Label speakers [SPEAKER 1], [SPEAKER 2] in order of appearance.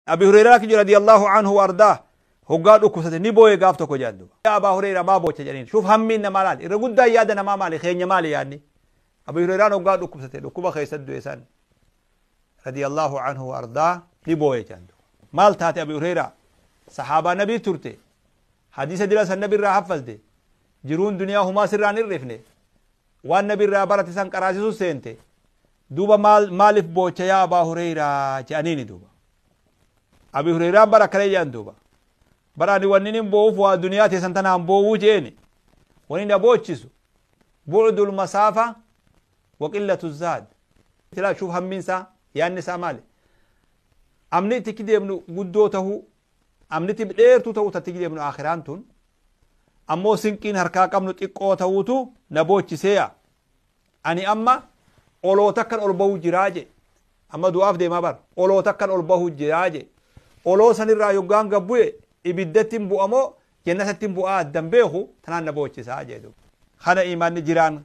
[SPEAKER 1] Abi Hureyraa kiyya radiyallahu anhu wa ardaa hoggaa dhukkubsate ni booye gaaf tokko jedhan duuba. Yaa Abaa Hureyraa, maa boocha jedhaniin. Shuuf, hammiin namaa laal, irra guddaan yaada namaa maali, keenya maali yaadni? Abi Hureyraan hoggaa dhukkubsate, dhukkuba keessatti du'e san, radiyallahu anhu wa ardaa, ni booye jedhan duuba. Maal taate Abi Hureyraa? Sahaabaa nabii turte, hadiisa dila san nabi irraa haffazde, jiruun duniyaa humaa sirraan hir'ifne, waan nabi irraa barate san qaraasisu seente. Duuba maal, maaliif boocha yaa Abaa Hureyraa jedhaniini duuba. Abi Hureyraan bara akkana jedhan duuba. Bara ani wanni nin boo'uuf waa duniyaa teessan tanaan boo'uu jeeni. Wani na boochisu bu'dul masaafa wa qillatu zaad. Tilaa, shuuf hammiin isaa, yaadni isaa maali? Amni itti deemnu guddoo tahuu, amni itti dheertuu ta'uu tatti deemnu akhiraan tun, ammoo sinqiin harkaa qabnu xiqqoo ta'uutu na boochiseeya. Ani amma oloota akkan ol bahu jiraa je. Amma du'aaf deemaa bar. Oloota akkan ol bahu jiraa je. Oloo sanirraa yoggaan gabbu'e ibiddatti hin bu'amoo jannatatti hin bu'aa addan beeku, tanaan na boochisaa jee duuba. Kana imaanni jiraan